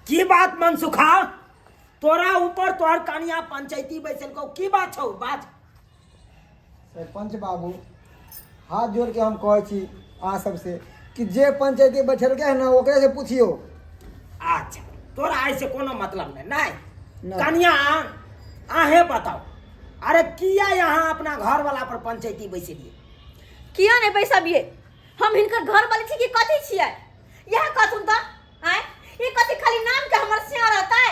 की बात मनसुखा तोरा ऊपर तोहर कनिया पंचायती बैसल को की बात छौ बात सरपंच बाबू हाथ जोड़ के हम कहै छी अहाँ सबसे कि जे पंचायती बैठलकै है ना ओकरे से पूछियो अच्छा तोरा ऐसे कोनो मतलब नहीं नहीं नहि। कनिया अहें बताओ अरे किया यहाँ अपना घर वाला पर पंचायती बैसेलिए किया नहीं बैसबिए हम हिनकर घर वाले छी कि कथी छियै इएह कहथुन तऽ आँय ई कथी खाली नाम के हमर सिया रहतै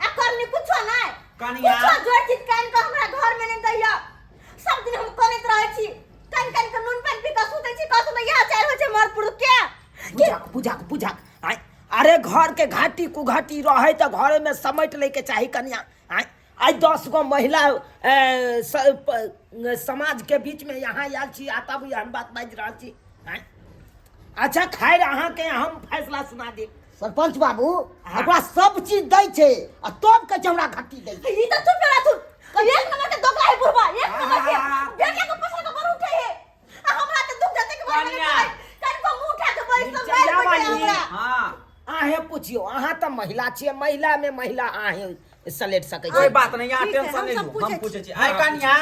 आ करनी कुछो नहि कनिया। कुछो जोड़ चित कानि कऽ हमरा घर में नहि दैया सब दिन हम कनैत रहै छी कानि कानि कऽ नून पानि पी कऽ सुतै छी कहथुन तऽ इएह चारि होइ छै मर पुरुख के बुझक बुझक बुझक आँय अरे घर के घाटी कुघाटी रहे तऽ घरे में समेट ले के चाही कनिया आँय आइ 10 गो महिला ए, समाज के बीच में यहाँ आयल छी आ तब एहन बात बाजि रहल छी आँय अच्छा खैर अहाँके हम फैसला सुना देब सरपंच बाबू हाँ। ओकरा सब चीज दै छै आ तब कहै छै हमरा घट्टी दै छै ई तऽ चुप रहथुन एक नंबर के दोगला है बुढ़वा एक नंबर के हाँ। बेटिया के पैसा के बड़ उठे है आ हमरा तऽ दुख जते के बड़ कनिया। कन को मुंह उठा के बैस तऽ मिर्चैया मारि वाली। हमरा हाँ अहें पूछियो अहाँ तऽ महिला छियै महिला में महिला अहें सलेट सकै कोई छी बात नहीं यहाँ ठीक है, टेंशन हम नहीं सब लू पूछै हम छी। पूछै छी आइ कनिया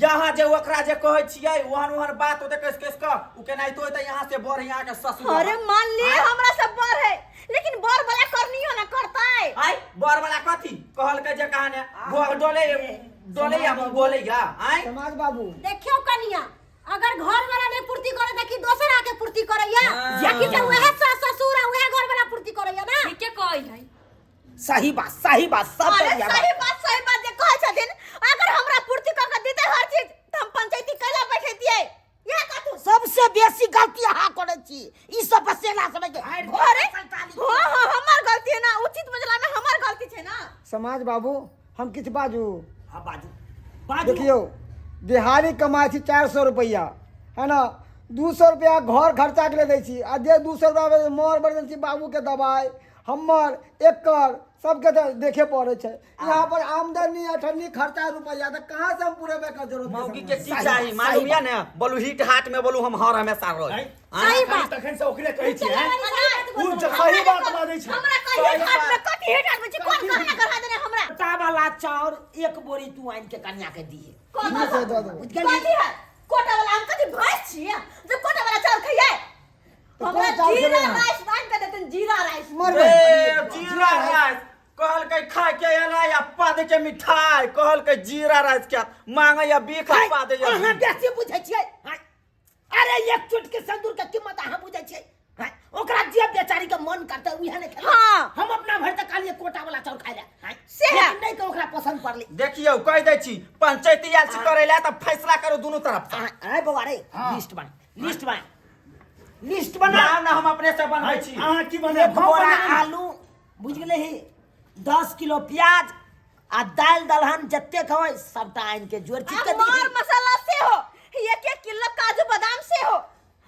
यहाँ जे ओकरा जे कहै छियै ओहन ओहन बात ओते कस कस क उ केनाहितो होतै यहाँ से बढ़ यहाँ के ससुर अरे मान लिए हमरा से बड़ है लेकिन बड़ वाला करनियो ना करतै आइ बर वाला कथी कहलकै जे कहाने गोह डोले डोले या बोले या आइ समाज बाबू देखियो कनिया अगर घर वाला नहीं पूर्ति करे त की दोसर आके पूर्ति करैया हाँ। या कि जे वएह सास ससुर आ वएह घर वाला पूर्ति करैया ना ठीके कहै है सही बात सही बात सब अरे बढ़िया सही बात बात सही बात जे कहै छथिन अगर हमरा पूर्ति कऽ के देतै हर चीज तऽ हम पंचायती कैला बैठैतियै इएह कहथुन सबसे बेसी गलती अहाँ करै छी ई सब बसेला समय के अरे हाँ हाँ हमर गलती है ना उचित मजला में हमर गलती छै ना समाज बाबू हम किछु बाजू हाँ बाजू बाजू देखियौ दिहाड़ी कमाइ छी 400 रुपैआ है ना 200 रुपैआ घर खर्चाके लिए दै छी आ जे 200 रुपैआ मर इमरजेंसी बाबूके दबाइ हमर एकर सबके तऽ देखे पड़ै छै यहाँ पर आमदनी अठन्नी खर्चा रुपैआ तऽ कहाँ से हम पुरेबै के जरूरत मौगी के की सही चाही बात, मालूम सही या ने बोलू हिट हाट में बोलू हम हर हमेशा रही आँय? सही बात तखन से ओकरे कहै छियै आँय? हमरा उ जे सही बात बाजै छै हमरा कहियो घाट में कथी हेट हाट में छै कोन गहना गढ़ा देने हमरा आटा वाला चाउर एक बोरी तू आनि के कन्या के दिए कथी दऽ देबै। बुझ गेली कथी है कोटा वाला हम कथी भैंस छियै जे कोटा वाला चाउर खइयै तऽ हमरा कोन चाउर जीरा खेबै अहाँ? राइस आनि के देथिन जीरा राइस मरबै ए, जीरा राइस कहलकै खाय के एलै आ पा दे के मिठाई कहलकै जीरा राइस के मांगे या बीख आ पा दे या अहाँ बेसी बुझै छियै आँय? अरे एक चुटकी सिंदूर के कीमत अहाँ बुझै छियै आँय? ओकरा जे बेचारी के मन करतै उहे ने खेतै हाँ। हम अपना भरि तक कहलियै कोटा वाला चाउर खाइ लए आँय? से है। लेकिन नहि के ओकरा पसंद पड़लै देखियौ कहि दै छी पंचायती आयल छी करै लए तऽ फैसला करू दुनू तरफ से अरे बौआ रे लिस्ट बना लिस्ट बना लिस्ट बना ना ना हम अपने से बनबै छी अहाँ की बनेब एक बोरा आलू बुझ गेलै ही 10 किलो प्याज आ दालि दलहन जतेक होइ सबटा आनि के जोड़ चित आ के मार मसाला से हो एक एक किलो काजू बादाम से हो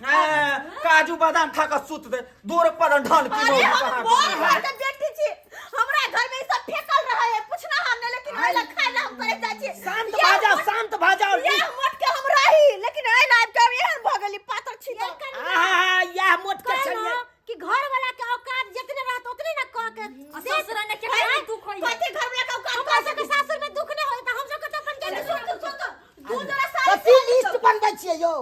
ए, काजू बादाम खा कऽ सुत दे दूर पर ढल किलो अरे हम बोर घर के बेटी छी हमरा घर में ई सब फेकल रहे है पूछना हम ने लेकिन ओइ ला खाय ला हम करे जाइ छी शांत भऽ जाओ शांत भऽ जाओ ये मोट के हम रही लेकिन एहि लाइफ के एहन भऽ गेली पातर छी तऽ आहा इएह मोट के छलियै कहलहुँ कि घर वाला के औकात जितने रहत उतने ना कह के ससुरा ने केतना दुख होइए कथी घर वाला के औकात हमरा सबके सासुर में दुख नहीं होय त हम सबके तो अपन के सुन सुन सुन दू जरा सारी कथी लिस्ट बनबै छियै यौ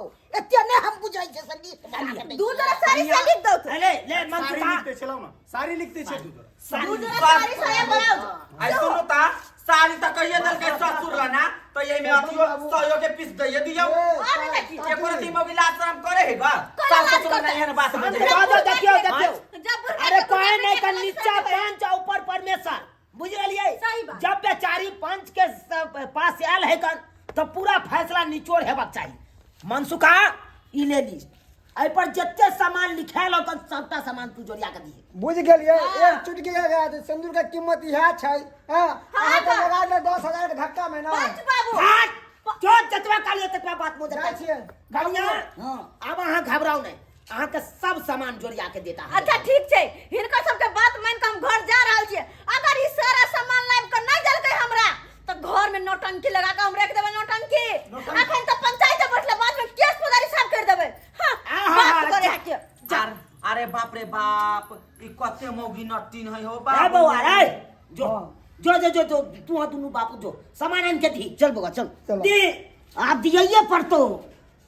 एते नहि हम बुझै छियै से लिस्ट बना के दै दू जरा सारी से लिख दौ ले ले साड़ी मनसुखा लिखते छलहुँ ने साड़ी लिखते छै तू दू जरा सारी साया बनाउ आई सुनू ता साड़ी तऽ कहिए देलकै ससुर ला ना तऽ एहिमे अथियो सयो के पीस दैए दियौ अरे देखी एको रति मौगी लाज शरम करे है बा कोना सास लाज ससुर करतै? नहीं एहन बात बजै दो दो देखियौ देखियौ जब बुढ़ा अरे के कोई बुढ़ा नहीं के कर लक्षण नीचा होय। पंच आ ऊपर परमेश्वर बुझ रहलियै सही बात। जब बेचारी पंच के सब पास आयल है कन तो पूरा फैसला निचोड़ हेबाक चाही मनसुखा ई ले ली एहि पर जते सामान लिखायल होतन सबटा सामान तू जोड़िया के दिहे बुझि गेलियै एक चुटकी लगा दे सिन्दूर के कीमत इएह छै हँ अहाँके लगा दे 10,000 के धक्का में ना पंच बाबू भाग जो जतबा कहलियै ततबा बात मुँह जाइ छियै बढ़िया आब अहाँ घबराउ नहि अहाँके सब सामान जोड़िया के देता हम। अच्छा ठीक छै हिनकर सबके बात मान के हम घर जा रहल छियै अगर ई सारा सामान लाबि के नहि देलकै हमरा तऽ घर में नौटंकी लगा के हम राखि देबै नौटंकी अखन तऽ पंचायत बैठले बाद में केस फौजदारी साफ कर देबै हाँ आहा, बात करे है के अरे बाप रे बाप ई कते कते मौगी नट्टी है हो ए बाबू बौआ रे जो हाँ। जो जो जो जो तू हाँ दुनू बापू जो सामान आन के दी चल बौआ चल चलो दी आब दियैये पड़तो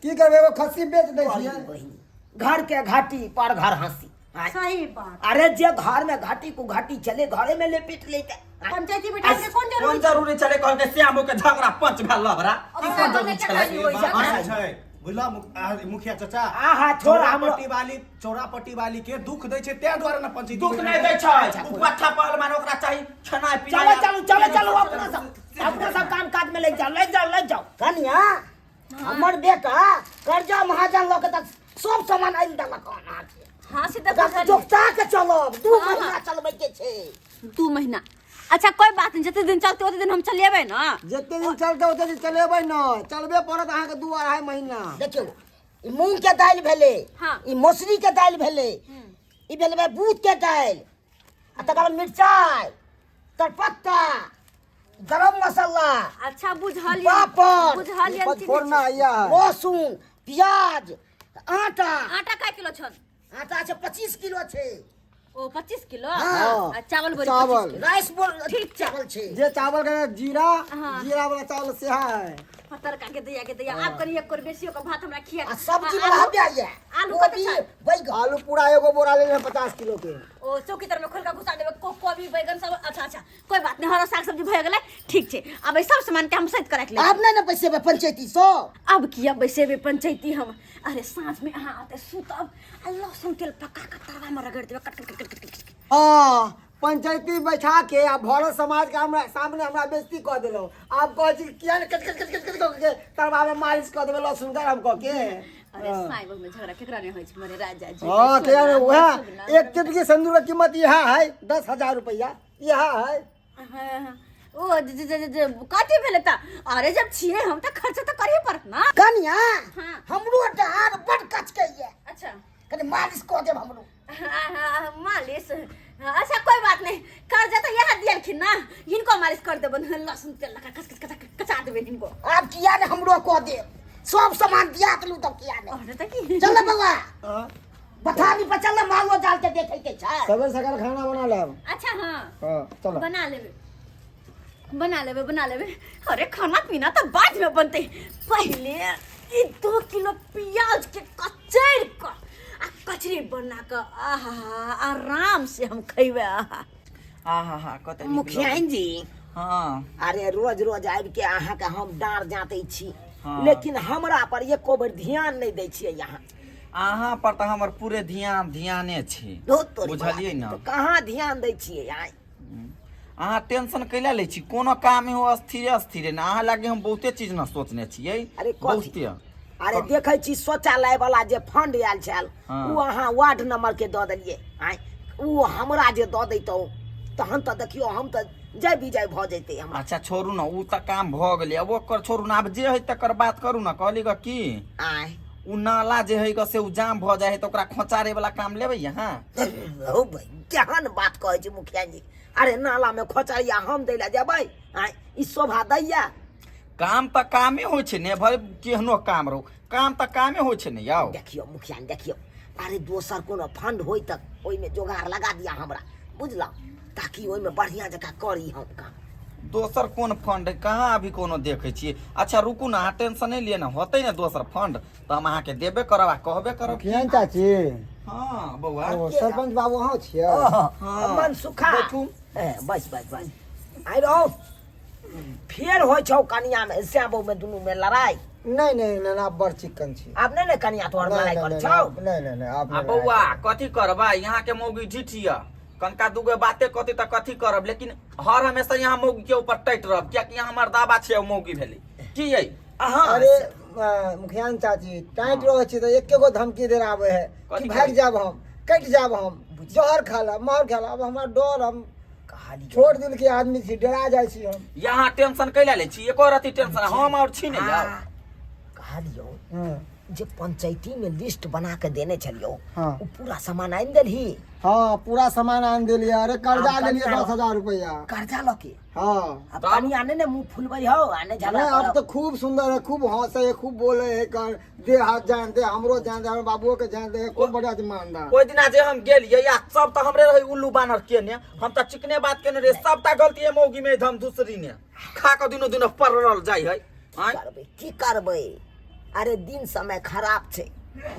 की करबै एगो खस्सी बेच दै छियै बहिनी घर के घाटी पर घर हंसी आय। सही बात अरे जे घर में घाटी को घाटी चले घरे में लेपेट लेते आय। पंचायती बैठा के कोन जरूरी कोन जरूरी छलै कहलकै श्यामो के झगड़ा पंच भेल लबरा की कोन जरूरी छलै ई बात छै बुझलह मुखिया चाचा आहा, छोड़ हमरो। चौरापट्टी वाली चौरापट्टी वाली के दुख दै छै तें दुआरे ने पंचायती दुख नहि दै छै उ पट्ठा पहलवान ओकरा चाही खेनाइ पिनाइ चलो चलो चलो चलो अपना सब अपना सब काम काज में लग जाओ लग जाओ लग जाओ कनिया हमर बेटा कर्जा महाजन लऽ के तऽ सब सामान आनि देलक हन अहाँके हाँ से तऽ ओकरा बुझलियै। जोगता के चलब 2 हाँ, महीना हाँ। चलबै के छै 2 महीना अच्छा कोई बात नहीं जते दिन चलते ओते दिन हम चलेबै ना जते दिन चलते ओते दिन चलेबै न चलबे पड़त अहाँके 2-2.5 महीना देखियौ ई मूंग के दालि भेलै हाँ। ई मौसरी के दालि भेलै ई भेलै बूट के दालि आ तकर बाद मिरचाइ तेजपत्ता गरम मसाला अच्छा बुझलियै पापड़ बुझलियै पचफोरना आइया है लहसुन प्याज आटा आटा कै किलो छल आटा छै 25 किलो छै ओ 25 किलो हाँ। आ चावल बोरी चावल। 25 किलो राइस बोल ठीक छै। चावल छै जे चावल के जीरा हाँ। जीरा वाला चावल सेहा है पतर का के दैया के दैया आब कनी एक कोर बेसी ओकर भात हमरा खिया आ सब्जी वाला आलू- हब्या ये आलू कते गोभी छै बैगन आलू पूरा एगो बोरा ले 50 किलो के ओ चौकी तर में खोल के घुसा देबै कोबी बैगन सब अच्छा अच्छा कोई बात नहीं हरा साग सब्जी भए गेलै ठीक छै आब एहि सब सामान के हम सैत के राखि लेबै आब नहि ने बैसेबै पंचायती सो अब किया बैसेबै पंचायती हम अरे साँझ में अहाँ आते सुतब आ लहसुन तेल पका के तरवा में रगड़ देबै कट कट कट कट कट कट हाँ पंचायती बैठा के आ भरत समाज के हमरा सामने हमरा बेइज्जती कऽ देलहुँ आब कहै छी किया ने कट कट कट कट कट कऽ के तरवा में मालिश कऽ देबै लहसुन गरम कऽ के अरे साईं में झगड़ा केकरा नहीं होइ छै मरे राजा जी हाँ किया ने वएह एक चुटकी सिंदूर के कीमत इएह है 10,000 रुपया इएह है हाँ, ओ जे जे जे जे कथी भेलै तऽ अरे जब छियै हम तऽ खर्चा तऽ करहे पड़त ना कनिया हाँ। हमरो डाँर बड कचकै ये अच्छा कनि मालिश कऽ देब हमरो हाँ, हाँ, मालिश अच्छा कोई बात नहीं कर्जा तऽ इएह दियलखिन ना हिनको मालिश कर देबन लहसुन तेल लगा कच कच कच कचा देबनि हिनको आब किया ने हमरो कऽ देब सब सामान दिया देलू तब किया ने अरे तऽ की चल बौआ हाँ, बथानी पर चल मालो जाल के देखे के छै सबेर सकाल खाना बना लेब अच्छा हाँ हाँ चलो बना लेबे बना लेबे बना लेबे अरे खाना पीना तो बाद में बनते पहले ई 2 किलो प्याज के कचैर क आ कचरी बना क आहा आराम से हम खैबे आहा आहा हा कते नीक मुखियाइन जी हाँ अरे रोज रोज आबि के अहाँके हम डाँड़ जाँतै छी हाँ। लेकिन हमरा पर एको बेर ध्यान नहि दै छियै अहाँ अहाँ पर तऽ हमर पूरे ध्यान ध्याने छै बहुत तोरी बुझलियै बात। ने तऽ कहाँ ध्यान दै छियै आइ अहाँ टेंशन कैला लै छी कोनो काम हो स्थिरे स्थिरे ने अहाँ लागे हम बहुते चीज ने सोचने छियै अरे कथी? बहुते अरे देखै छी शौचालय वाला जे फंड आयल छल हाँ। ओ अहाँ वार्ड नंबर के दऽ देलियै आँय ओ हमरा जे दऽ दैतहुँ तहन तऽ देखियौ हम तऽ जय विजय भऽ जैतै हमरा अच्छा छोड़ू ने ओ तऽ काम भऽ गेलै आब ओकर छोड़ू ने आब जे है तकर बात करू ने कहली ग की आँय ओ नाला जे है ग से ओ जाम भऽ जाइ है तऽ ओकरा खोचारे वाला काम लेबै अहाँ हौ भाइ केहन बात कहै छी मुखिया जी अरे नाला में खोचरिया हम दै लए जेबै आँय ई शोभा दैया काम तऽ कामे होइ छै ने भले केहनो काम रहो काम तऽ कामे होइ छै ने यौ देखियौ मुखिया जी, देखियौ अरे दोसर कोनो फंड होय तऽ ओहिमे जोगाड़ लगा दिया हमरा बुझलहुँ ताकि ओहिमे बढ़िआँ जकाँ करी हम काम दोसर कोन फंड कहाँ अभी कोनो देखै छियै अच्छा रुकू ने अहाँ टेंशन नहि लिअ ने होतै ने दोसर फंड तऽ हम अहाँके देबे करब आ कहबे करब केहन चाची हँ बौआ ओ सरपंच बाबू अहाँ छियै हाँ। मन सुखा बैठू। ए, बस बस बस आइ रहो फेर होइ छौ कनिया में श्यामो में दुनू में लड़ाई नहीं नहीं नहीं आप बड़ चिकन छी आब नहि ने कनिया तोहर नहीं, लड़ाई नहीं, कर नहीं, छौ नहीं नहीं नहीं आप आ नहीं बौआ कथी करबै यहाँ के मौगी ढीठ यऽ कनका दूगो बाते कहती तऽ कथी करब लेकिन हर हमेशा यहाँ मौगी के ऊपर टाइट रहब कियाकि यहाँ हमर दाबा छै मौगी भेलै की यै अहाँ अरे मुखियान चाची टाइट रहै छी तऽ एके गो धमकी दे आबै है कथी कि भागि करै? जाब हम कटि जाब हम जहर खा ला मार खा ला अब हमरा डर हम कहलियौ छोट दिल के आदमी छी डरा जाइ छी हम यहाँ टेंशन कैला लै छी एको रति टेंशन हम और छी ने यौ कहलियौ हँ। जे पंचायती में लिस्ट बना के देने छलियो हाँ। उ पूरा सामान आनि देलही? हाँ, पूरा सामान आन देलियै। अरे कर्जा आब लेलियै कनिया 10,000 रुपया कर्जा लके। हाँ। अब कनिया ने ने मुंह फुलबै हौ आ ने झगड़ा नहीं, अब करब। तो खूब सुंदर है, खूब हंसे है, खूब बोले है, कर दे हाथ जान दे, हमरो जान दे, हमर बाबुओ के जान दे, खूब बढ़िया से मानदा। ओहि दिना जे हम गेलियै आ सब तऽ हमरे रहै उल्लू बानर केने, हम तऽ चिकने बात केने रहियै, सबटा गलती है मौगी में, हम दूसरी ने खा कऽ दिनो दिनो पड़ल जाइ है। आँय? करबै की करबै? अरे दिन समय खराब छै,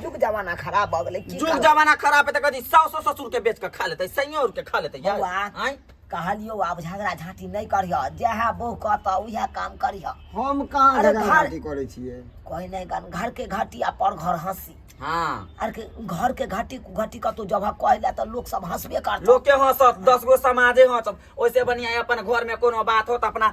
युग जमाना खराब भऽ गेलै। की युग करबै? जमाना खराब है तऽ कथी साउस ससुर के बेच के खा लेतै, सैयो के खा लेतै यार? बौआ। आँय? कहलियौ आब झगड़ा झाँटी नहि करिह, जएह बहू कहतऽ उएह काम करिह। हम कहाँ अरे झगड़ा झाँटी करै छियै? कही नहि गन, घर के घाटी आ पर घर हंसी। हाँ। अरे के घर के घाटी घाटी कतौ जगह कहै लए तऽ लोक सब हंसबे करतौ। लोके हंसत, 10 गो समाजे हंसत। ओइसे बढ़िया अपन घर में कोनो बात हो तऽ अपना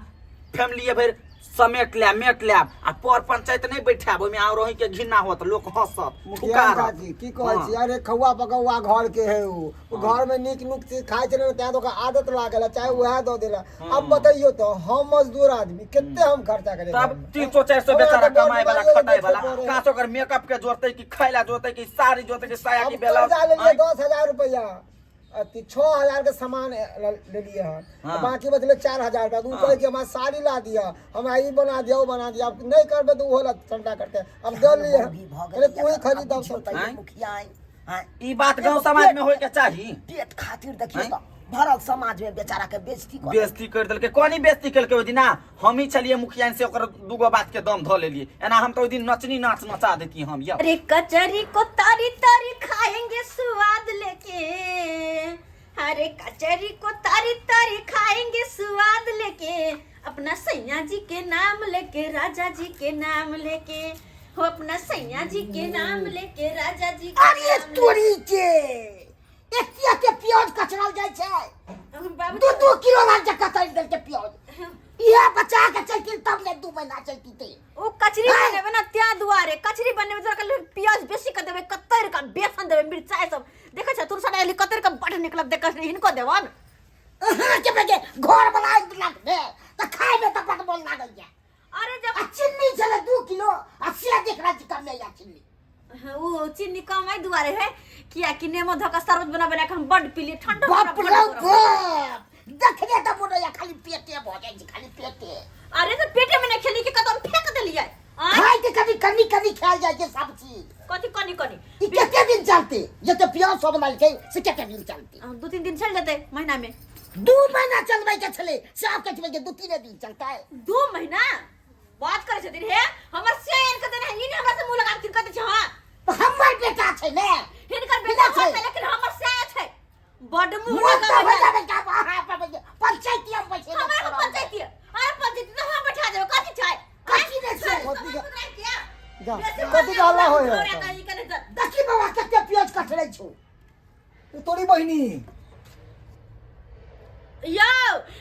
फैमिली भरि समेट लेब, मेट लेब आ पर पंचायत नहीं बैठाब, ओहिमे और रही के घिना होत, लोक हंसत, मुखिया थुकारत। चाची की कहै हाँ। छी? अरे खौआ पकौआ घर के है, उ घर में नीक नीक चीज खाइ छलै ने, तैं तो ओकरा आदत लागल है, चाहे वएह दऽ देला। अब बतैयो तो हम मजदूर आदमी कते हम खर्चा करे तब घर में? 300-400 हमरा बेचारा तऽ बड़ कमाए वाला बीमारी खटाए वाला देखे पड़े। कहाँ से ओकर मेकअप के जोड़तै कि खाय ला जोड़तै कि साड़ी जोड़तै कि साया हम की बेला? कर्जा लेलियै 10,000 रुपया, अथी 6,000 के सामान लेलियै हन। हाँ। बाकी बचलै 4,000 रुपया। उ कहै कि हमरा साड़ी ला दिअ, हमरा ई बना दिअ, ओ बना दिअ। अब नहि करबै तऽ ओहो ला ठंडा करतै। अब दऽ लिए भी भऽ अरे गेलै। तू ही खरीद बुझियौ अब। तऽ आँय? मुखिया आँय? आँय? ई बात गांव समाज में होय के चाही। पेट खातिर देखियौ आँय? तऽ भरल समाज में बेचारा के बेइज्जती कऽ बेइज्जती कर देलकै। कोनी बेइज्जती केलकै? ओहि दिना हमही छलियै मुखिया से ओकर दूगो बात के दम धऽ लेलियै, एना हम तऽ ओहि दिन नचनी नाच नचा देती हम यौ। अरे कचरी को तारी तारी खाएंगे स्वाद लेके, अरे कचरी को तारी तारी खाएंगे स्वाद लेके, अपना सैया जी के नाम लेके, राजा जी के नाम लेके, हो अपना सैया जी के नाम लेके, राजा जी के अरे नाम तोरी के एतिया के प्याज कचरल जाइ छै। लेके। बाबू 2-2 किलो लाग जा कतरि देलकै प्याज। इएह बचा के चलती तब ने 2 महीना चलती ते। ओ कचरी बनेबै ने त्या दुआरे, कचरी बनेबै तोरा कहलियै प्याज बेसी कऽ देबै, कतरि कऽ बेसन देबै, मिरचाइ सब देखै छ तुलसा डाली कतरि कऽ बड नीक लगतै कचरी, हिनको देबन। अहाँ के बेटे घर बना देलक ने तऽ खाय में तऽ बड मोन लागैया। अरे जब आ चिन्नी छलै 2 किलो आ से देख रहल छी कमे या चिन्नी। हाँ, ओ चिन्नी कम एहि दुआरे है कियाकि नेमो धऽ कऽ शरबत बना बना कऽ हम बड पीलियै ठंडा। बाप रे बाप, देखने तऽ मोन होइया खाली पेटे भऽ जाइ छै, खाली पेटे। अरे तऽ पेटे में नहि खेली कि कतौ हम फेंक देलियै? आँय? खाय के कनि कनि कनि खायल जाइ छै सब चीज। कथी कनि कनि? ई कते दिन चलते? जते प्याज सब बनलकै से कते दिन चलते? 2-3 दिन चल जेतै महीना में। 2 महीना चलबै के छलै से आब कहै छै 2-3 दिन चलतै। 2 महीना बात करै छथिन हे, हमर से आनि कऽ देने है, ई ने हमरा से मुँह लगा के कहै छै। हाँ तऽ हमर बेटा छै ने। हिनकर बेटा छै। छै लेकिन हमर से छै, बड मुँह मोन तऽ लगाबै हो है। जाबै का अहाँ पर पंचायती हम बैसे हमरा के पंचायती, अरे पंचायती तऽ हम बैठा देबै। कथी छै? कथी नहि छै? कथी के- जा, जा, कथी के हल्ला होय है? देखी बाबा कते प्याज कटले छौ। ई तोरी बहिनी यौ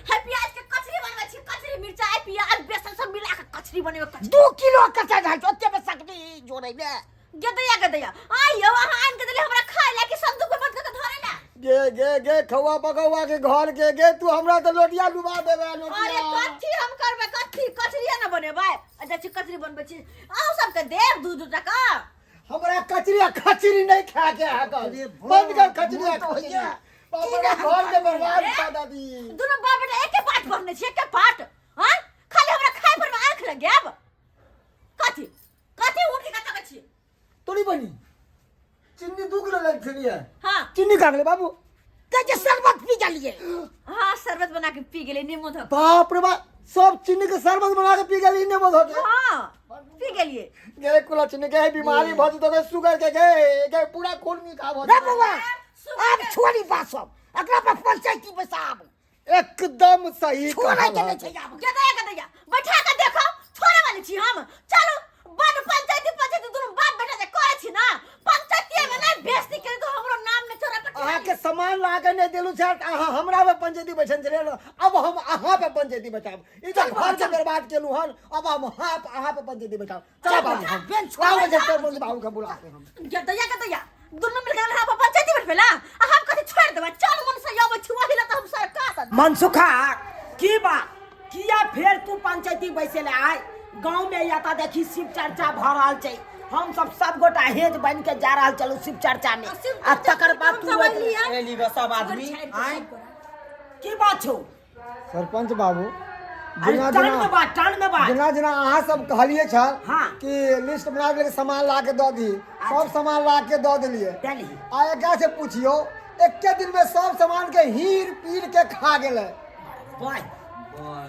हे प्याज के कचरी बनबै छी, कचरी मिरचाई प्याज बेसन सब मिला के कचरी बनेबै, कचरी। 2 किलो कचरा झाल ओते में सकबी जोड़ै में? गेदैया गेदैया आ यौ, अहाँ आनि के देलियै हमरा खाय ला कि संदूक में बंद कऽ के धरे ला? गे गे गे खौआ पकौआ के घर के गे, तू हमरा तऽ लोटिया डुबा देबे अरे लोटिया। कथी हम करबै? कथी कचरी ने बनेबै? अच्छा छी कचरी बनबै छी, अहूँ सबके देब 2-2 टका। हमरा कचरी आ खचरी नहीं खाए के है कल। अरे बाप, बंद कर खचरी आ मोन तऽ खचरी। होइया। बाप रे, घर के बर्बाद कर दादी। दुनू बाप बेटा एके पाट भरने छी, एके पाट। हाँ खाली हमरा खाय पर में आँख लगायब। कथी कथी उठ के कतऽ छी? तोरी बनी चिन्नी 2 किलो लग छलियै। हाँ। चिन्नी खा गेलै बाबू। तऽ जे शरबत पी गेलियै। हाँ शरबत बना के पी गेलियै नींबू धऽ कऽ। बाप रे बाप, सब चिन्नी के शरबत बना के पी गेली नींबू धऽ के। हाँ पी गेलियै। गे कुला चिन्नी के बीमारी भऽ जेतौ गे, शुगर के गे गे पूरा खून मीठा भऽ रे जेतौ। बौआ आब छोड़ी बात सब, एकरा पर पंचायती बैसाब। एकदम सही छोड़ै के कहलक। नहि छै आब। गेदैया गेदैया बैठा के देखो, छोड़े वाली छी हम। चलू बड पंचायती पंचायती दुनू बाप बेटा जे करै छी ना, पंचायती में नहीं बेइज्जती करे तो हमरो नाम ने चोरा पर। अहाँ के सामान ला के नहीं देलू छै, अहाँ हमरा पे पंचायती बैठल छलियै ने, अब हम अहाँ पे पंचायती बैठाब। ई तऽ घर के बर्बाद केलू हन, अब हम अहाँ पे पंचायती बैठाब। चल बाबू, हम बेन छोड़ आओ जे तोर बाबू के बुला के हम। गेदैया गेदैया दुनू मिल के हमरा पंचायती बैठबेला आ हम कथी छोड़ देबै? चल मन से अबै छी वही ला तऽ हम सरकार। मनसुखा की बात किया फेर तू पंचायती बैसे ले आय? गांव में या त देखी शिव चर्चा भ रहल छै, हम सब सब गोटा हेज बन के जा रहल चलू शिव चर्चा में आ शिव आ चर्चा तकर बाद हम तू सब रोकि अइलियै। एली ग सब आदमी आय की बात छौ सरपंच बाबू अरे जेना टान जेना में बात टान में बात जेना जेना अहाँ सब कहलियै छल हाँ। कि लिस्ट बना के सामान ला के दऽ दी सब सामान ला के दऽ देलियै देली। आ एकरा से पुछियौ एके दिन में सब सामान के हीर पीर के खा गेलै बाय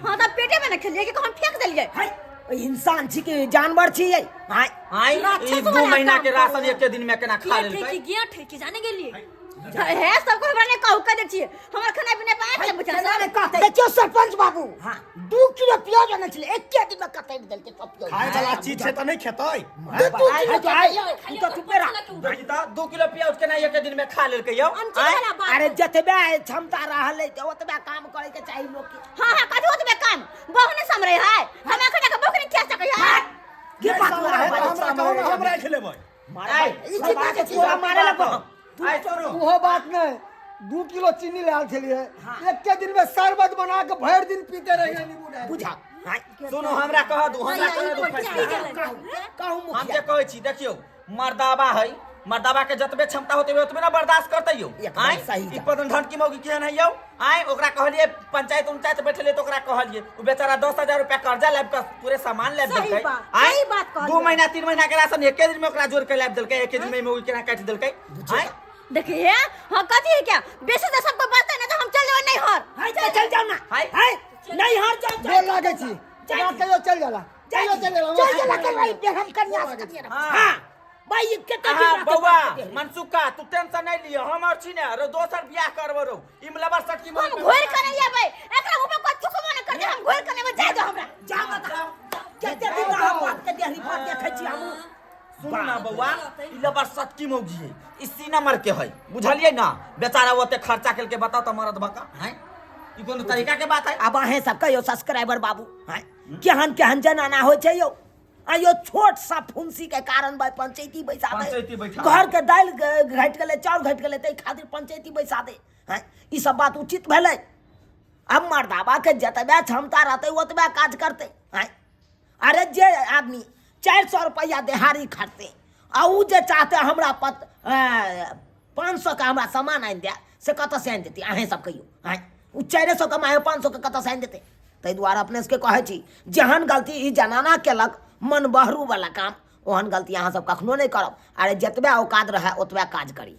हाँ तऽ पेटे में ने खेलिए कि हम फेंक देलिए हाय इंसान छी कि जानवर छी ये हाय आय ई राक्षस 2 वाला महीना काम के राशन करैया। एके दिन में केना खा गेठ है लेलकै कि गेठ है कि जाने गेलिए हे सबको हमरा नहीं कहू कह दे छिए हमर खाना पीना पे आके बुझा केना ने कहतै देखियौ सरपंच बाबू हाँ। 2 किलो प्याज अनै छलै एके दिन में कतरि देलकै सब प्याज खाय वाला चीज छै तऽ नहि खेतै दू दू किलो आय, प्याज तू तऽ चुपे रह देखी तऽ 2 किलो प्याज केना एके दिन में खा लेलकै यौ अनची आय वाला बात अरे जतबे क्षमता रहल है ओतबे काम करे के चाही लोग के हाँ हाँ कथी होतबे काम बहु नहीं समरे है हम अखन के भूख नहीं खा सकै है की बात नहीं हो समझ रहा है तऽ हमरा कहू ने हम राखि लेबै आय ई की बात छै? तोरा मारे लगबो आय सुनू ओहो बात नहि 2 किलो चीनी लायल छलियै एके दिन में शरबत बना के भरि दिन पीते रहियै नींबू डालि के। बुझा हाय सुनू हमरा कह दू हमरा कह दू फैसला कहू कहू हम मुखिया जे कहै छी देखियौ मर्दाबा है मर्दाबा के जतबे क्षमता होते ओतबे ना बर्दाश्त करते यौ एकदम आय सही ई बात। पदन धन की मौगी केहन है यौ आय ओकरा कहलिए पंचायत उंचायत बैठले तो ओकरा कहलिए उ बेचारा 10,000 रुपया कर्जा लाबि के पूरे सामान लाबि सही देलकै बात, आय सही बात कहलियै। 2 महीना 3 महीना के राशन एके दिन में ओकरा जोड़ के लाबि देलकै एके दिन में मौगी केना काटि देलकै आय देखिए हाँ कथी है क्या बेसी तो सबको बात है ना तो हम चल जाओ नहीं हर हाय तो चल जाओ ना हाय। हाय नहीं हार जाओ गोर लागै छी ओकरा कहियो चलि जाला कहियो चलि जाला चल जाला करवाई बेरहम कन्या से करिए हाँ। हां भाई ये कते दिन अहाँ रात बौआ बात करते? मनसुखा तू टेंशन नहीं लियो हम और छी ने रो दोसर बियाह करबो रो ई लबर सटकी हम घोर कर नहीं आबै एकरा मुंह पे कोई थुकबो न कर दे हम घोर कर नहीं जाय दो हमरा जाओ बता कते दिन रहा बात के देहरी पर देखै छी हमहूँ सुनू ना बौआ ई लबर सटकी मौगी है ई सी नंबर के है बुझलियै ना बेचारा ओते खर्चा केलकै बताओ तऽ मरद बका हैं ई कोनो तरीका के बात है आब अहें सब कहियो सब्सक्राइबर बाबू हैं केहन केहन जनाना होइ छै यौ आयो छोट सा फुंसी के कारण भाई पंचायती बैसा दे पंचायती बैठा घर के दालि घटि गेलै चाउर घटि गेलै ताहि खातिर पंचायती बैसा दे हैं ई सब बात उचित भेलै अब मर्दाबा के जतबे क्षमता रहतै ओतबे काज करतै हैं अरे जे आदमी 400 रुपैआ देहाड़ी खटतै आ उ जे चाहतै हमरा पत 500 के हमरा सामान आनि दे से कतऽसँ आनि देतै अहेँ सब कहियौ आँय ओ 400 कमाइ 500 के कतऽसँ आनि देतै ताहि दुआरे अपने सबके कहै छी जेहन गलती ई जनाना केलक मन बहरू वाला काम ओहन गलती अहाँ सब कखनो नहि करब अरे जतबे औकात रहए ओतबे काज करी।